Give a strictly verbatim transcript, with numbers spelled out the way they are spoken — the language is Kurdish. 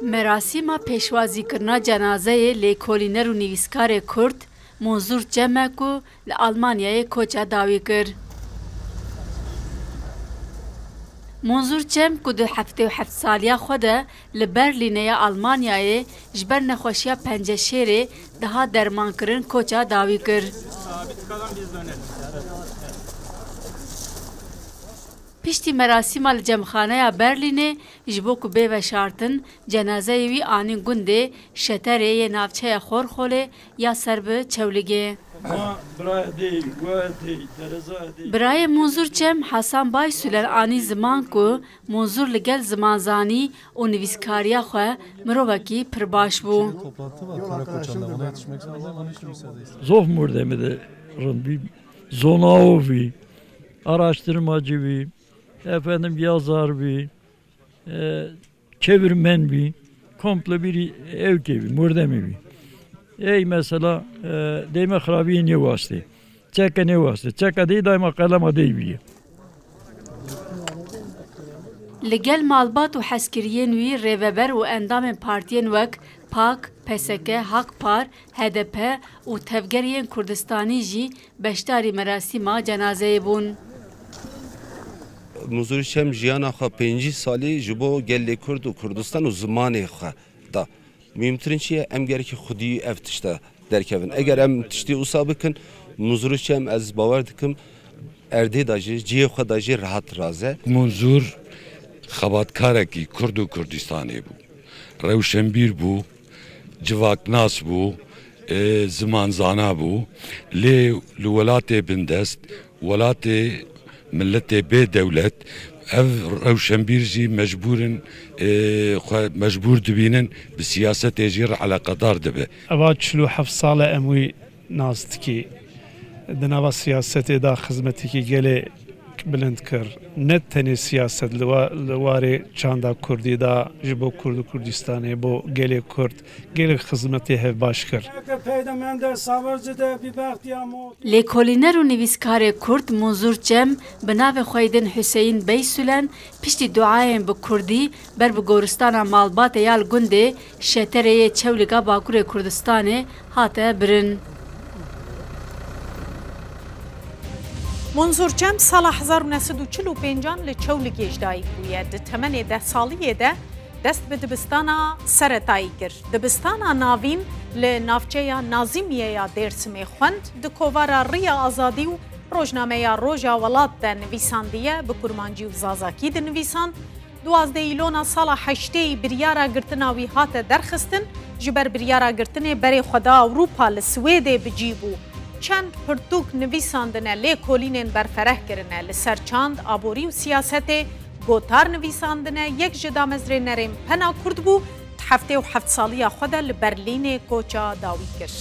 Merasîma pêşwazîkirina cenazeyê lêkolîner û nivîskarê Kurd Munzur Çem e ku li Almanyayê koça dawî kir. Munzur Çem ku di heftê û heft saliya xwe de li Berlînê ya Almanyayê ji ber nexweşiya penceşêrê dihat dermankirin koça dawî kir. Piştî merasîma li Cemxaneya Berlînê ji bo ku bê veşartin, cenazeyê wî anîn gundê Şeterê yê navçeya Xorxolê ya ser bi Çewligê. Ma birayê dey, wayê dey, derezayê dey. Birayê Munzur Çem Hasan Baysülen anî ziman ku Munzur li gel zimanzanî û nivîskariya xwe mirovekî pir baş bû. Toplantı var, Karakoçan'da, ona yetişmek zorundayım, onun için müsaade istedim. Zof mordemî de rind bî, zonao bî, araştırmacı bî, efendim yazar bî, e, çevirmen bî, komple bîrî ewkê bî, mordemî bî. Ey mesela, e, deyme xirabiyê nêwastê. Çeke nêwastê. Çeke dey daima qelema dey bîye. Li gel malbat û hezkiriyên wî rêveber û endamên partiyên wek PAK, PSK, HAK-PAR, HDP û tevgeriyên Kurdistanî jî beşdarî merasîma cenazeyê bûn. Munzur Çem jiyana xwe pêncî salî ji bo gelê Kurd û Kurdistan û zimanê xwe da. Muhîmtirin çi ye? Em gerekî xwedî ev tişta derkevin. Eger em tiştê wisa bikin, Munzur Çem, ez bawer dikim, erdê de jî, cihê xwe de jî rehat raze. Munzur xebatkarekî Kurd û Kurdistanê bû. Rewşenbîr bû, civaknas bû, e, zimanzana bû. Lê li welatê bindest, welatê miletê bê dewlet, ev rewşenbîr jî mecbûr in, e, xwe mecbûr dibînin, bi siyasetê jî re eleqedar dibe. Eva çil û heft sal e em wî nas dikî. Di nava siyasetê de xizmetekî gelê bilind kir. Ne tenê siyaset li wa-, li warê çanda kurdî de ji bo Kurd û Kurdistanê, bo gelê Kurd, gelek xizmetê hevbaş kir. Lêkolîner û nivîskarê Kurd Munzur Çem bi navê xwe yê din Huseyîn Beysûlen piştî duayên bi kurdî ber bi goristana malbatê ya li gundê Şeterê yê Çewlîga Bakurê Kurdistanê hate birin. Munzur Çem sala hezar û neh sed û çil û pêncan li Çewligê ji dayik bûye. Di temenê deh saliyê de dest bi dibistana seretayî kir. Dibistana navîn li navçeya Nazîmiyê ya Dêrsimê xwend, di kovara Riya Azadî û rojnameya Roja Welat de nivîsandiye, bi kurmancî û zazakî dinivîsand. Duwazdeh Îlona sala heştê biryara girtina wî hate derxistin, ji ber biryara girtinê berê xwe da Ewropa, li Swêdê bi cî bû. Çend pirtûk nivîsandine, lêkolînên berfereh kirine, li ser çand, aborî û siyasetê gotar nivîsandine, yek ji damezrênerên Pena Kurd bû, di heftê û heft saliya xwe de li Berlînê koça dawî kir.